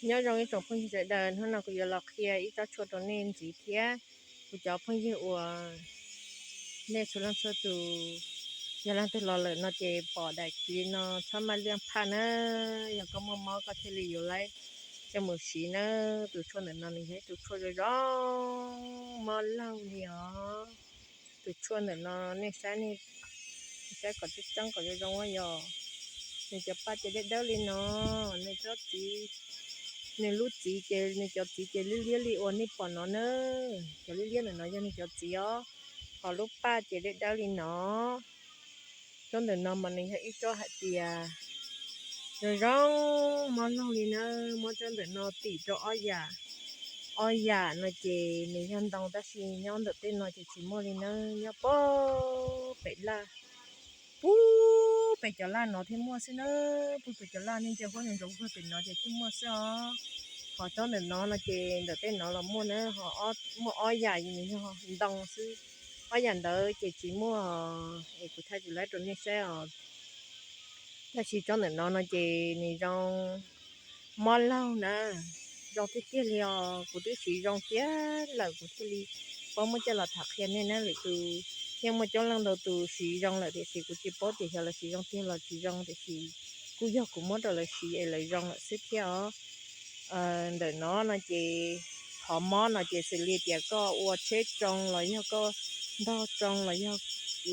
Nyob zoo ib tsoom phooj ywg sawv daws, hnub no kuv yuav los qhia ib tsob tshuaj rau nej ntxiv thiab. Kuv cov phooj ywg uas nej txhua leej txhua tus yog leej twg los lawm no ces pom daim clip no txhob maj liaj phaj na, yog koj muaj mob koj thiaj li yuav laib coj mus siv na. Tus tshuaj ntawm no nws yog ib tus tshuaj zoo zoo mob laug li os. Tus tshuaj ntawm no nej saib, nej saib kom tseeb tseeb kom zoo zoo yog nws cov paj ces dawb dawb li no, nws tsob txiv, nws lub txiv ces nws cov txiv ces liab liab li uas nej pom no na. Cov liab liab ntawm no yog nws cov txiv os, ho lub paj ces dawb dawb li no. Tsob ntawm no mas nws yog ib tsob hais tias zoo zoo mob laug li na. Muab tsob ntawm no tim rau ob yam, ob yam no ces nws yog ntoo tab sis nyob ntawm tej no ces tsis muaj li na, nyob puag pem laj, puag pem cov laj no thiaj muaj xwb na. Puag pem cov laj nej ntsia huab nyoos ntsoov puag pem no ces thiaj muaj xwb os. Ho tsob ntawm no no ces ntawm tej no los muaj na, ho muaj ob yam nws yog ntoo xwb, ob yam ntawd ces tsis muaj. Es kuv thaij tsis laib rau nej saib os. Tab sis tsob ntawm no no ces nws zoo mob laug na, zoo tiag tiag li os. Kuv twb siv zoo tiag lawm kuv thiaj li paub muab coj los tham qhia nej na. Lwm tus yeej muaj coob leej ntau tus siv zoo lawm tiam sis kuv tsis paub tias xyov lawv siv zoo tiag los tsis zoo, tiam sis kuj yog kuv muab rau lawv siv es lawv zoo lawm xwb thiab os. Ntawm no no ces qhov mob no ces xws li tias koj ua tsheb tsoo los yog koj ntog tsoo los yog,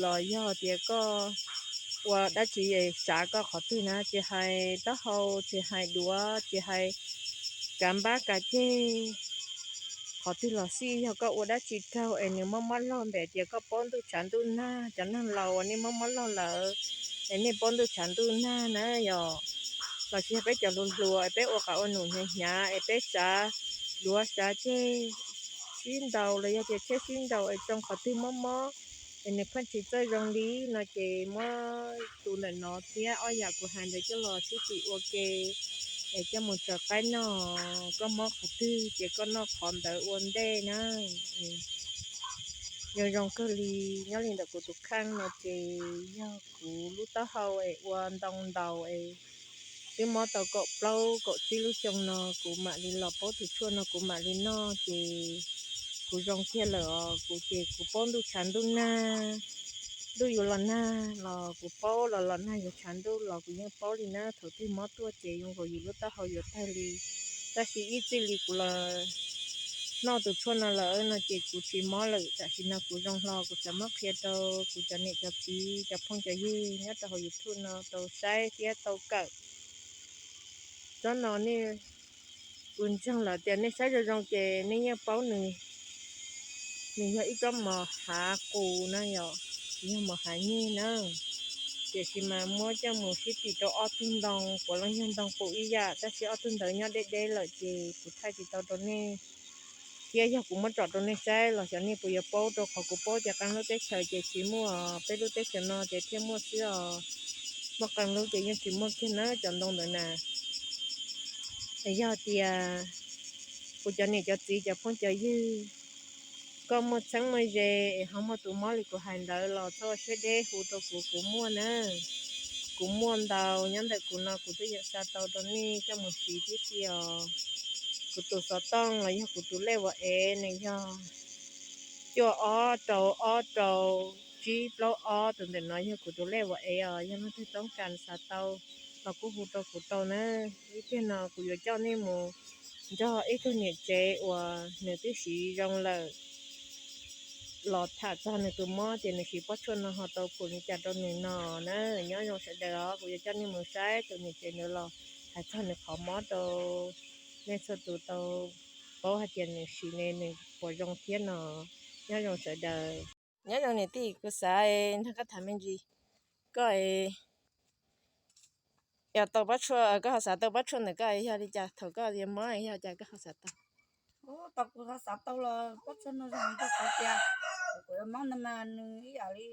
los yog tias koj ua dab tsi, tsav koj qhov twg na, tsis hais taub hau, tsis hais duav, tsis hais kav npab kav ceg, qhov twg los xij, yog koj ua dab tsi raug es nws mob mob laug, npam tias koj paub ntuj tshav ntuj nag, cov neeg laus uas nej mob mob laug lawm es nej paub ntuj tshav ntuj nag na yom, los sis yog peb cov hluas hluas es peb ua qav ua num hnyav hnyav es peb tsav duav tsav ceg sib ntaus los yog tias tsheb sib ntaus es tsoo qhov twg mob mob es nws pheej tsis txawj zoo li no ces muab tus ntawm no thiab ob yam kuv hais ntawd coj los sib txim ua ke es coj mus tsaws qaib noj. Koj mob qhov twg ces koj noj qhov ntawd ua ntej na. Zoo zoo kawg li. Nyob li ntawm kuv tus kheej no ces yog kuv lub taub hau es ua ntoo ntaus es twb mob tau kaum plaub kaum tsib lub xyoo no kuv mam li los paub tus tshuaj no kuv mam li noj ces kuv zoo kiag lawm os. Kuv ces kuv paub ntuj tshav ntuj nag, ntuj yuav los nag los kuv paub, los los nag yuav tshav ntuj los kuv yeej paub li na. Thaum twg mob tuaj ces zoo nkaus yus lub taub hau yuav tawg li. Tab sis ib txij li kuv los noj tus tshuaj no lawm no ces kuv tsis mob lawm. Tam sim no kuv zoo hlo kuv xav muab qhia rau kuv cov niam cov txiv cov phooj cov ywg nyob rau hauv YouTube no tau saib thiab tau kawm. Tsob no nej kuv ntseeg lawm tias nej saib zoo zoo ces nej yeej paub nws, nws yog ib tsob mos hav qus na yom, tsis yog mos hav nyeg na. Tiam sis mas muab coj mus sib tim rau ob tug ntoo, puav leej yog ntoo qus ib yam, tab sis ob tug ntawd nyob deb deb lawm ces kuv thaij tsis tau rau nej. Thiab yog kuv muab tsom rau nej saib los xyov nej puas yuav paub, rau qhov kuv paub ces qee lub teb chaws ces tsis muaj, peb lub teb chaws no ces thiaj muaj xwb os. Muaj qee lub ces yeej tsis muaj kiag na cov ntoo ntawd na. Es yog tias kuv cov niam cov txiv cov phooj cov ywg, koj muaj txheeb muaj ze es ho muaj tus mob li kuv hais ntawd los txhob siab deb hu rau kuv, kuv muaj na. Kuv muaj ntau, nyob ntawm kuv no kuv twb yeej xa tau rau nej coj mus siv tib si os. Kuv tus xov tooj los yog kuv tus lej ua ev nws yog cuaj ob rau ob rau tsib plaub ob, tus ntawm no yog kuv tus lej ua ev os. Yog leej twg toob kas xav tau los kuj hu rau kuv tau na. Ib pliag no kuv yuav coj nej mus nrog ib tug niam tsev uas nws twb siv zoo lawm los tham txog nws tus mob tias nws siv pob tshuaj no ho tau phum li cas rau nws no na. Nyob zoo sawv daws os, kuv yuav coj nej mus saib tus niam tsev ntawd los hais txog nws qhov mob rau nej txhua tus tau paub hais tias nws siv ne nws puas zoo thiab no. Nyob zoo sawv daws. Nyob zoo niam tij, kuv xav nrog koj tham me ntsis. Koj yog tau pob tshuaj, koj ho xav tau pob tshuaj ntawm koj yog li cas thaum koj yuav mob yog cas koj ho xav tau? Tau kuv ho xav tau los pob tshuaj no zoo rau qhov tias kuv yuav mob no mas nws ib yam li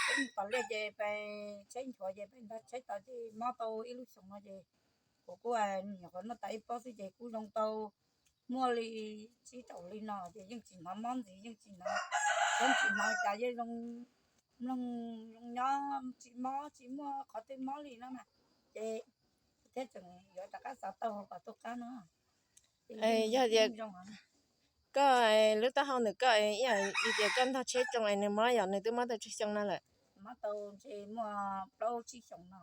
peb mus tom liaj ces peb tsheb nchuav ces peb nrog tsheb tod ces mob tau ib lub xyoos no ces kuv kuj nyuam qhuav noj tas ib pob xwb ces kuj zoo tau muaj li tsib rau hli no ces yeej tsis hnov mob ntxiv, yeej tsis hnov, yeej tsis hnov cas, yeej zoo mloog zoo nyob, tsis mob tsis muaj qhov twg mob li no na. Ces kuv thiab tseem yuav rov qab xav tau hauv kom tuaj qab no. Yog tias koj lub taub hau ntawm koj ib yam li tias koj ntog tsheb tsoo es nws mob, yog nws twb mob tau tsawg xyoo no lawm? Mob tau ntshe muaj plaub tsib xyoos no,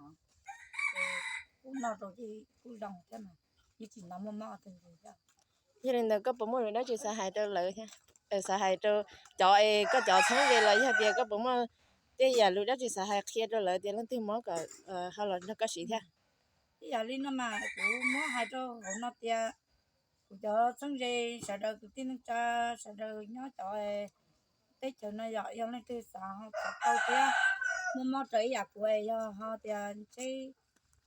kuv noj rau ces kuj zoo thiab mas, yeej tsis hnov muaj mob. Yog li ntawd koj puas muaj lus dab tsi xav hais rau lawv, xav hais rau cov es koj cov txheeb ze los yog tias koj puas muaj tej yam lus dab tsi xav hais qhia rau lawv tias leej twg mob kom ho los nrog koj siv thiab? Ib yam li no mas kuv muab hais rau hauv no tias kuv cov txheeb ze sawv daws kwv tij neej tsa sawv daws nyob cov teb chaws no yom, yog leej twg xav ho xav tau thiab muaj mob raws ib yam kuv es yog ho tias ntshe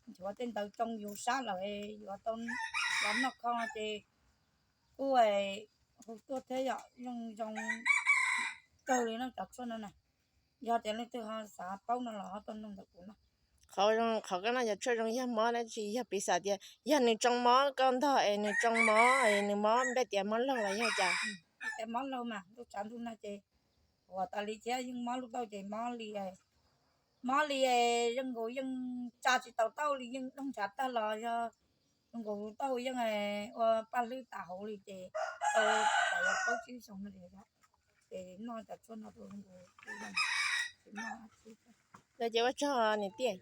nchuav tej ntawv tsoo yus sab lawm yuav tau los noj kho ces kuj hu tuaj thiab yom, yeej zoo kawg li no cov tshuaj no na. Yog tias leej twg ho xav paub no los ho tuaj nug ntawm kuv no. Qhov zoo, qhov koj noj cov tshuaj zoo yog mob dab tsi, yog piv xam tias yog nws tsoo mob koj ntog es nws tsoo mob es nws mob npej tias mob laug los yog cas? Tias mob laug mas ntuj tshav ntuj nag ces huam tas li thiab yeej mob lub taub ces mob li, mob li zoo nkaus yeej tsa tsis tau taub li, yeej doog ntshav tag los yog zoo nkaus taub yeej ua paj hlwb tas hauv li ces tau tsam yog plaub tsib xyoos no ces noj cov tshuaj no rau zoo nkaus tsis mob. Ces ua tsaug niam tij.